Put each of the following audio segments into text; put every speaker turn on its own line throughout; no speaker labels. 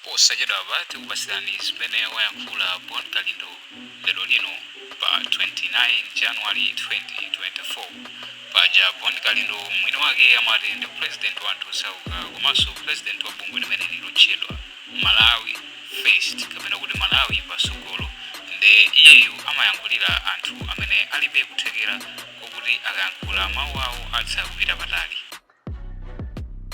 Posachedwapa tikupatsirani zimene wayankhula Bon Kalindo lero lino pa 29 January 2024. Paja Bon Kalindo mwini wake amati ndi president wa anthu osauka komanso president wa bungwe limene lotchedwa Malawi First kapena kuti Malawi Patsogolo. Nde iyeyu amayankhulira anthu amene alibe kuthekera kokuti akayankhula mawu awo atha kupita patali.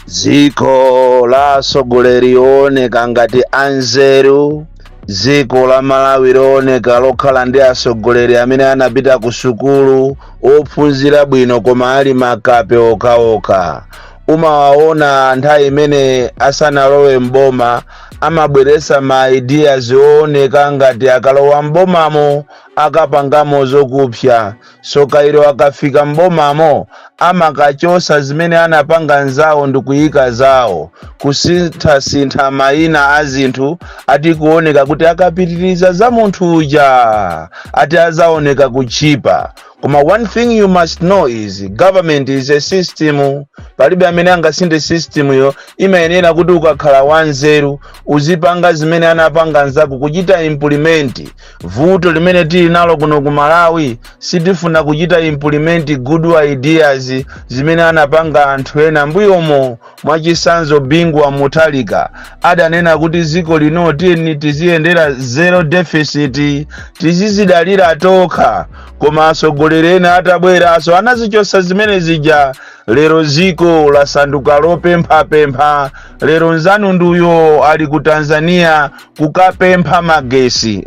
Dziko la atsogoleri ooneka ngati anzeru, dziko la Malawi looneka lokhala ndi atsogoleri amene anapita ku sukulu, ophunzira bwino, koma ali makape okhaokha. Umawaona nthawi imene asanalowe mboma amabweretsa ma ideas ooneka ngati akalowa mbomamo akapangamo zokupsa. Sokairo akafika mbomamo amakachosa zimene anapanga nzawo ndikuyika zawo, kusinthasintha mayina a zinthu, ati kuoneka kuti akapitiriza za munthu uja ati azaoneka kuchipa. Koma one thing you must know is government is a system. Palibe amene angasinthe system yo. Imayenera kuti ukakhala wanzeru uzipanga zimene anapanga nzako, kuchita implement. Vuto limene tili nalo kuno ku Malawi, sitifuna kuchita implement good ideas zimene anapanga anthu ena mbuyomo. Mwachisanzo, Bingu wa Mutharika adanena kuti dziko lino tiyeni tiziyendera zero deficit, tizizidalira tokha. Koma atsogoleri ena atabweranso anazichosa zimene zija. Lero dziko lasanduka lopemphapempha. Lero nzanu nduyo ali ku Tanzania kukapempha magesi,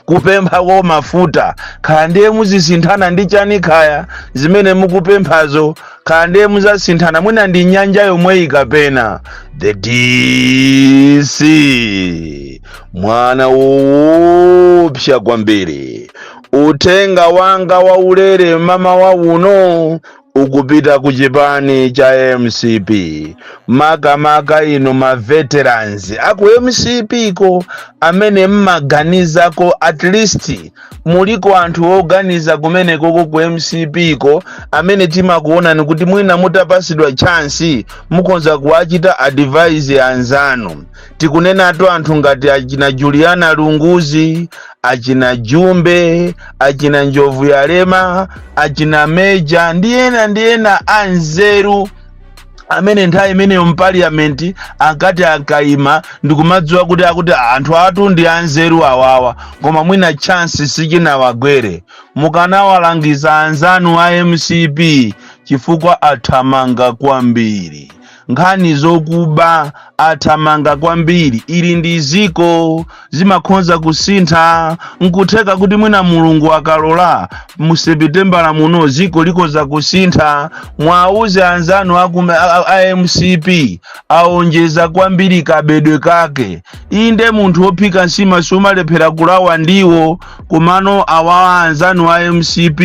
kupemphako mafuta. Kaya ndiye muzisinthana ndi chani, kaya zimene mukupemphazo, kaya ndiye muzasinthana mwina ndi nyanja yomweyi kapena. The DC, mwana woopsa kwambiri. Uthenga wanga waulere mama wa uno ukupita ku chipani cha MCP, makamaka inu ma veterans aku MCP ko amene mmaganizako. At least muliko anthu oganiza kumenekoko ku MCP ko amene timakuonani kuti mwina mutapasidwa chance mukonza kuwachita advise anzanu. Tikunenatu anthu ngati achina Juliana Lunguzi, achina Jumbe, achina Njovu Yalema, achina Meja ndi ena ndi ena anzeru amene nthawi imeneyo mpaliyamenti ankati akayima ndikumadziwa kuti akuti anthu atu ndi anzeru awawa, koma mwina chance sichinawagwere. Mukanawalangiza anzanu a MCP chifukwa athamanga kwambiri nkhani zokuba, athamanga kwambiri. Ili ndi ziko, zimakhonza kusintha. Nkutheka kuti mwina Mulungu akalola mu Sepitembala muno ziko likoza kusintha. Mwauze anzanu a MCP aonjeza kwambiri kabedwe kake. Inde, munthu wophika nsima sumalephera kulawa ndiwo, komano awawa anzanu a MCP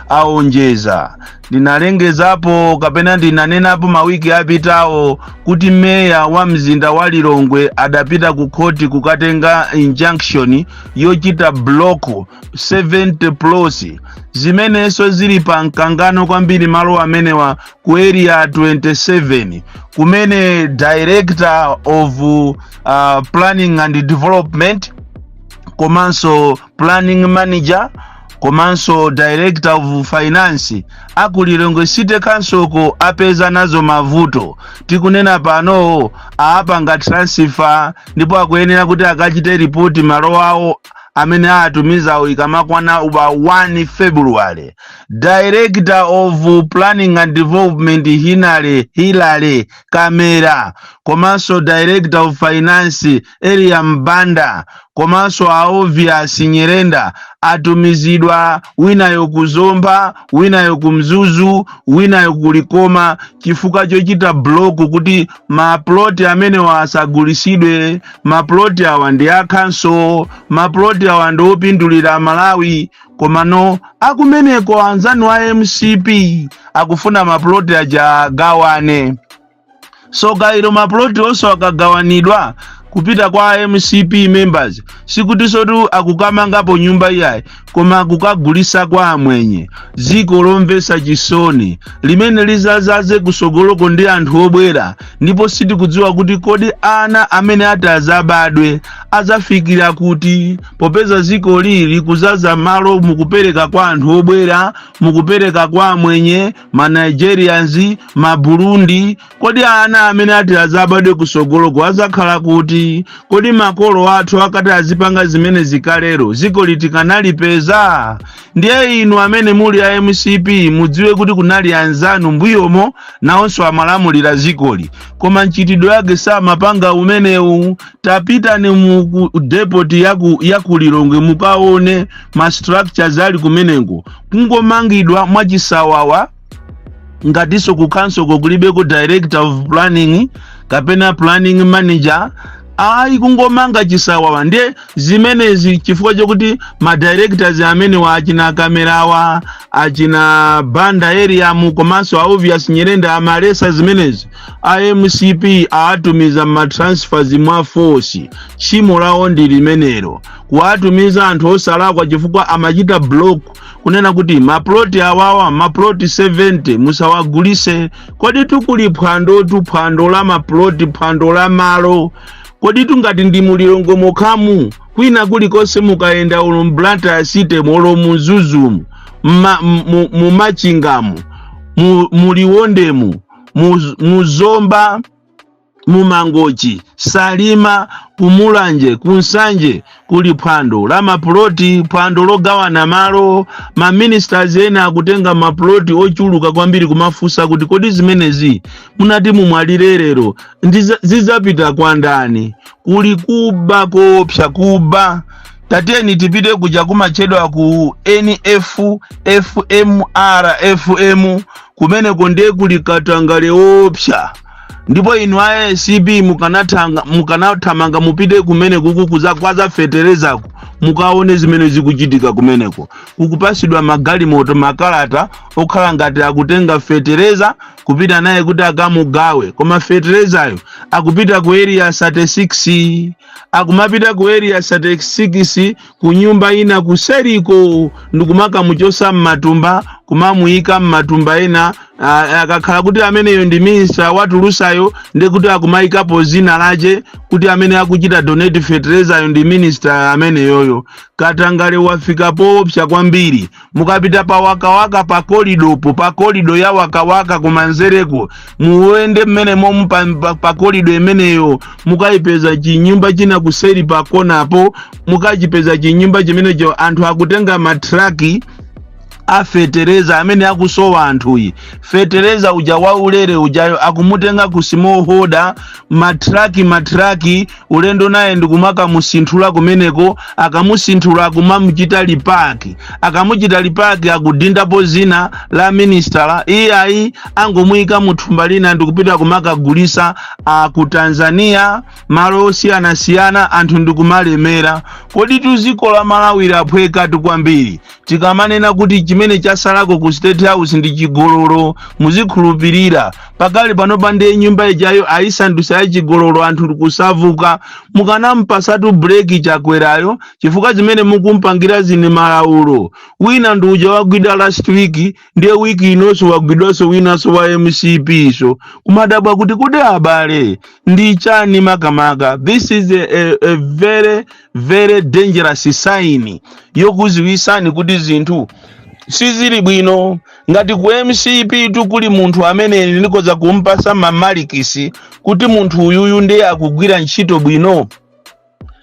aonjeza. Ndinalengezapo kapena ndinanenapo mawiki apitawo kuti meya wa mzinda wa Lilongwe adapita ku khoti kukatenga injunction yochita block 70 plus zimenenso zili pa mkangano kwambiri, malo amenewa ku Area 27, kumene director of planning and development komanso planning manager komanso director of finance aku Lilongwe City Council ko apeza nazo mavuto. Tikunena pano aapanga transfer ndipo akuyenera kuti akachite report malo awo amene atumizawo ikamakwana uba 1 February. Director of planning and development Hinale Hilale Kamera komanso director of finance Elia Mbanda komanso a Obvious Nyerenda atumizidwa, winayo kuzomba, winayo kumzuzu, winayo kulikoma, chifukwa chochita block kuti maploti amenewa asagulisidwe. Maploti awa ndi akhanso, maploti awa ndi opindulira Malawi, komano akumeneko anzanu a MCP akufuna maploti aja agawane. So kairo maploti onse akagawanidwa, Kupita kwa MCP members, sikutinso akukamangapo nyumba iyayi, koma akukagulisa kwa amwenye. Dziko lomvetsa chisoni limene lizazaze kusogoloko ndi anthu obwera, ndipo sitikudziwa kuti kodi ana amene ati azabadwe azafikira kuti, popeza dziko lili kuzaza malo mukupereka kwa anthu obwera, mukupereka kwa amwenye, ma Nigerians, ma Burundi. Kodi ana amene ati azabadwe kusogoloko azakhala kuti? Kodi makolo athu akati azipanga zimene zikalero, dziko litikanalipeza? Ndiye inu amene muli a MCP, mudziwe kuti kunali anzanu mbuyomo, nawonso amalamulira dzikoli, koma mchitidwe yake samapanga umenewu. Tapitani mu depot yaku Lilongwe, mukaone ma structures ali kumeneko, kungomangidwa mwachisawawa, ngatinso ku council kulibeko director of planning kapena planning manager, ayi, kungomanga chisawawa. Ndiye zimenezi chifukwa chokuti ma directors amene wa achina Kamerawa, achina Banda area mu, komanso a Obvious Nyirenda amalesa zimenezi, a MCP aatumiza ma transfers mwa force. Tchimo lawo ndi limenelo, kuwatumiza anthu osalakwa, chifukwa amachita block kunena kuti maploti awawa, maploti 70, musawagulise. Kodi tukuli phwando tu, phwando la maploti, phwando la malo. Kodi tungati ndi mulilongwe mokhamu? Kwina kulikonse mukayenda, ulo m'Blantyre city, molo muZuzumu, mumachingamu, muliwondemu, muzomba, mumangochi, Salima, kumulanje, kunsanje, kuli phwando la maploti, phwando logawana malo. Ma ministers ena akutenga maploti ochuluka kwambiri, kumafunsa kuti kodi zimenezi munati mumwalire lero, zidzapita kwa ndani? Kuli kuba koopsa, kuba. Tatiyeni tipite kuja kumachedwa ku NF FMR FM, kumeneko ndiye kuli katangale woopsa. Ndipo inu a ACB, mukanathamanga mupite kumene kuku kwaza feterezako, mukaone zimene zikuchitika kumeneko. Kukupasidwa magalimoto makalata okhala ngati akutenga fetereza kupita naye kuti akamugawe, koma feterezayo akupita ku Area 36, akumapita ku Area 36 ku nyumba ina kuseriko, ndikumakamuchosa mmatumba, kumamuyika mmatumba ena. Akakhala kuti ameneyo ndi minister watulusayo, ndi kuti akumayikapo zina lache kuti amene akuchita donate fertilizer ndi minister ameneyoyo. Katangale wafika poopsa kwambiri. Mukapita pa Wakawaka, pa kolidopo, pa corridor ya Wakawaka kumanzereko, muwende mmene momu pa corridor imeneyo, mukayipeza chinyumba china kuseri pa konapo, mukachipeza chinyumba chimenecho. Anthu akutenga matraki afetereza amene akusowa anthuyi, fetereza uja waulere ujayo, akumutenga ku smallholder, matraki matraki, ulendo naye ndikumakamusinthula kumeneko. Akamusinthula, akumamuchita repack. Akamuchita repack, akudindapo zina la ministala. Iyayi, angomuyika muthumba lina ndikupita kumakagulisa ku Tanzania, malo osiyanasiyana, anthu ndikumalemera. Kodi tuziko la Malawi laphwekatu kwambiri. Tikamanena kuti chimene chasalako ku State House ndi chigololo, muzikhulupirira. Pakali panopa ndiye nyumba ijayo ayisandusa yachigololo, anthu ndikusavuka. Mukanampasatu break Chakwerayo, chifukwa zimene mukumpangira zini malaulo. Wina ndi uja wagwidwa last week, ndiye wiki inonso wagwidwanso winanso wa MCP. So kumadabwa kuti kuti abale ndi chani makamaka? This is a very very dangerous sign yokuziwisani kuti zinthu sizili bwino. Ngati ku MCP tukuli munthu amene ndikoza kumpasa ma marks kuti munthu uyuyu ndiye akugwira ntchito bwino,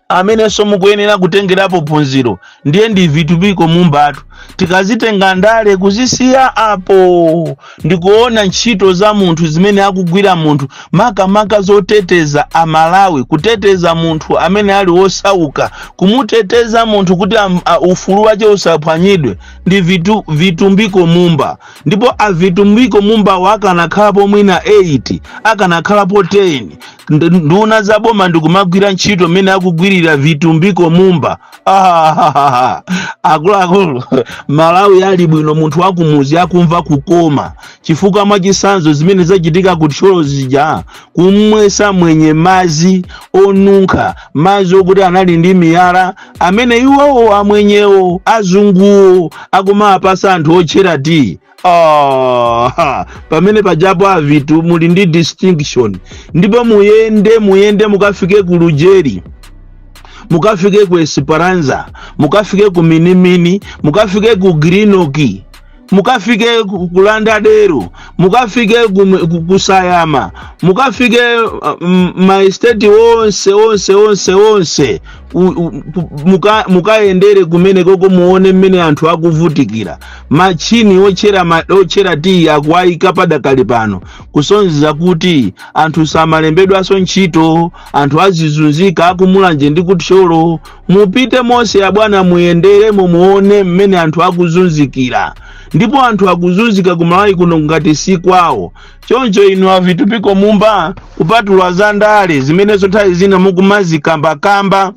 amenenso mukuyenera kutengerapo phunziro, ndiye ndi Vitumbiko Mumbatu. Tikazitenga ndale kuzisiya apo, ndikuona ntchito za munthu zimene akugwira munthu, makamaka zoteteza Amalawi, kuteteza munthu amene ali wosauka, kumuteteza munthu kuti ufulu wake usaphwanyidwe, ndi Vitumbiko Mumba. Ndipo a Vitumbiko Mumba wakanakhalapo mwina 8, akanakhalapo 10. Nduna za boma ndikumagwira ntchito mmene akugwirira Vitumbiko Mumba. Ah, akuluakulu, Malawi ali bwino, munthu wakumuzi akumva kukoma, chifukwa mwachisanzo zimene zachitika ku Thyolo zija, kumwesa mwenye mazi onunkha, mazi okuti anali ndi miyala, amene iwowo amwenyewo, azunguwo, akumapasa anthu otchera tii. Ah, pamene pajapo avitu muli ndi distinction. Ndipo muyende, muyende, mukafike ku Lujeri, mukafike ku Esperanza, mukafike ku Minimini, mukafike ku Greenock, mukafike ku Lauderdale, mukafike ku Sayama, mukafike ma estate onse onse onse onse, mukayendere kumene koko, muone mmene anthu akuvutikira. Machini otchera otchera tiyi akuwayika padakali pano, kusonyeza kuti anthu samalembedwanso ntchito, anthu azizunzika akuMulanje ndi kuThyolo. Mupite monse abwana, muyenderemo, muone mmene anthu akuzunzikira. Ndipo anthu akuzunzika kuMalawi kuno ngati si kwawo. Choncho inu aVitumbiko Mumba, kupatula za ndale zimenezo nthawi zina mukumazikambakamba,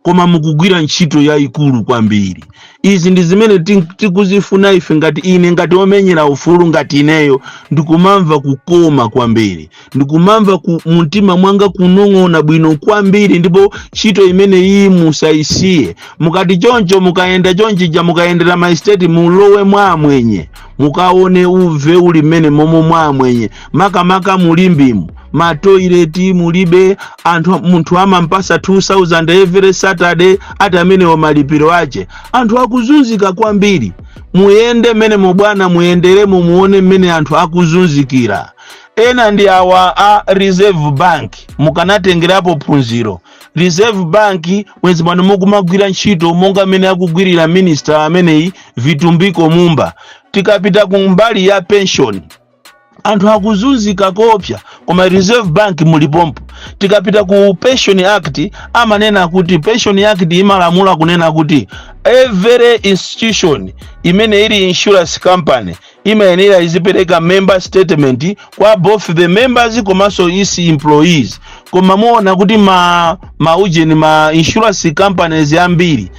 koma mukugwira ntchito yayikulu kwambiri. Izi ndi zimene tikuzifuna ife. Ngati ine, ngati omenyera ufulu, ngati ineyo, ndikumamva kukoma kwambiri, ndikumamva mumtima mwanga kunong'ona bwino kwambiri. Ndipo ntchito imene iyi musayisiye. Mukati choncho, mukayenda chonchija, mukayendera ma estate, mulowe mwa amwenye, mukaone uve uli mmene momwe mwa amwenye, makamaka mulimbimu, ma toilet mulibe. Anthu, munthu amampasa 2000 every Saturday, ati amenewo malipiro ache. Anthu akuzunzika kwambiri. Muyende mmene mubwana, muyenderemo, muone mmene anthu akuzunzikira. Ena ndi awa a Reserve Bank, mukanatengerapo phunziro. Reserve Bank, mwezi pano mukumagwira ntchito monga mmene akugwirira minister ameneyi Vitumbiko Mumba. Tikapita ku mbali ya pension, anthu akuzunzika kopsa, koma Reserve Bank mulipompo. Tikapita ku Pension Act, amanena kuti Pension Act imalamula kunena kuti every institution imene ili insurance company imayenera izipereka member statement kwa both the members komanso its employees. Koma muona kuti ma maujeni, ma insurance companies ambiri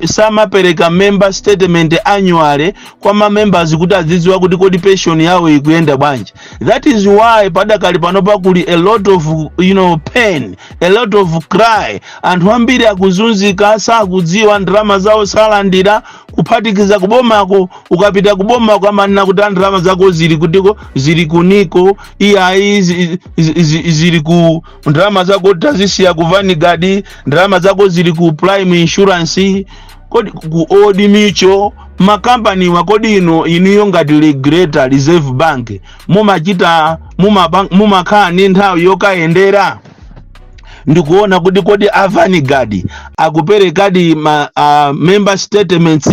samapereka member statement annually kwa ma members kuti azidziwa kuti kodi pension yawo ikuyenda bwanji. That is why padakali panopa kuli a lot of pain, a lot of cry. Anthu ambiri akuzunzika, sakudziwa, ndalama zawo salandira, kuphatikiza kubomako. Ukapita kubomako amanena kuti ndalama zako zili kutiko, zili kuniko, iyayi, zili ku, ndalama zako tazisiya ku Vanguard, ndalama zako zili ku Prime Insurance, kodi ku Old Mutual, makampaniwa. Kodi ino inuyo ngati regulator, Reserve Bank, mumachita mumakhala ndi nthawi yokayendera ndikuona kuti kodi a Vanguard akuperekadi ma member statements?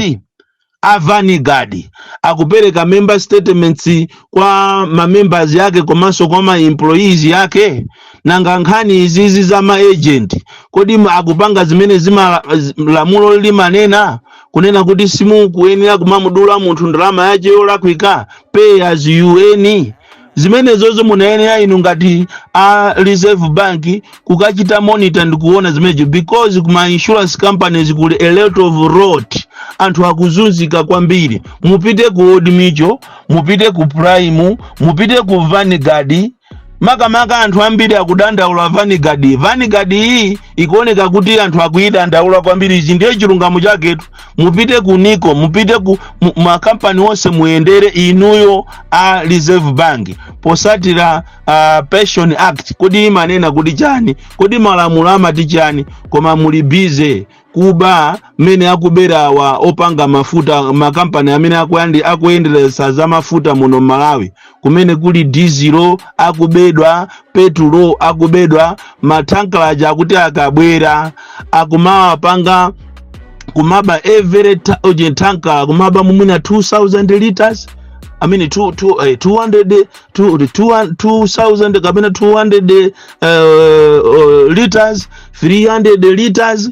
A Vanguard akupereka member statements kwa ma members yake komanso kwa ma employees yake? Nanga nkhani izizi za ma agent, kodi akupanga zimene zima lamulo limanena, kunena kuti simukuyenera kumamudula munthu ndalama yache yolakwika, pay as you earn? Zimenezozo munayenera inu ngati a Reserve Bank kukachita monitor ndikuona zimenezo, because kuma insurance companies kuli a lot of rot, anthu akuzunzika kwambiri. Mupite ku Old Mutual, mupite ku Prime, mupite ku Vanguard. Makamaka anthu ambiri akudandaula Vanguard. Vanguard iyi ikuoneka kuti anthu akuyidandaula kwambiri. Ichi ndiye chilungamo chaketu. Mupite ku Nico, mupite ku makampani onse, muyendere inuyo a Reserve Bank posatira Pension Act, kodi imanena kuti chani? Kodi malamulo amati chani? Koma muli busy kuba mmene akuberawa opanga mafuta, makampani amene akuyenderesa za mafuta muno Malawi, kumene kuli dizilo akubedwa, petulo akubedwa, ma tanker aja akuti akabwera akumawapanga kumaba every tanker, kumaba mumwina 2000 liters, I mean, 200, 2000 kapena 200 liters, 300 liters,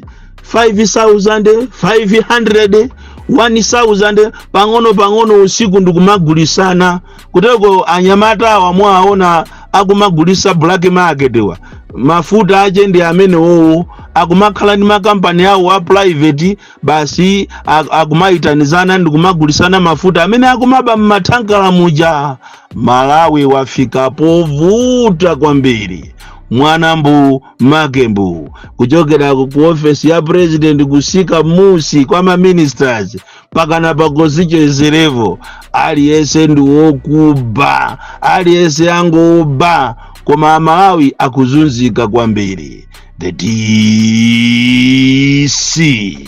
5500, 1000, pang'ono pang'ono usiku ndikumagulisana kuteko. Anyamata awa mwaona Akumagulisa black market wa mafuta ache ndi amenewowo. Akumakhala ndi makampani awo a private basi, akumayitanizana ndi kumagulisana mafuta amene akumaba mmathankala muja. Malawi wafika povuta kwambiri. Mwanambu makembu, kuchokera ku ofesi ya president kusika musi kwa maministers pakana pa constituency level, aliyense ndi wokuba, aliyense angoba, koma Amalawi akuzunzika kwambiri. The DC,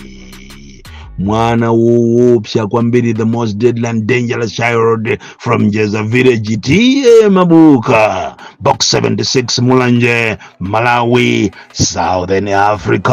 mwana woopsa kwambiri, the most deadly and dangerous child from Jeza village, T/A Mabuka, Box 76, Mulanje, Malawi, Southern Africa.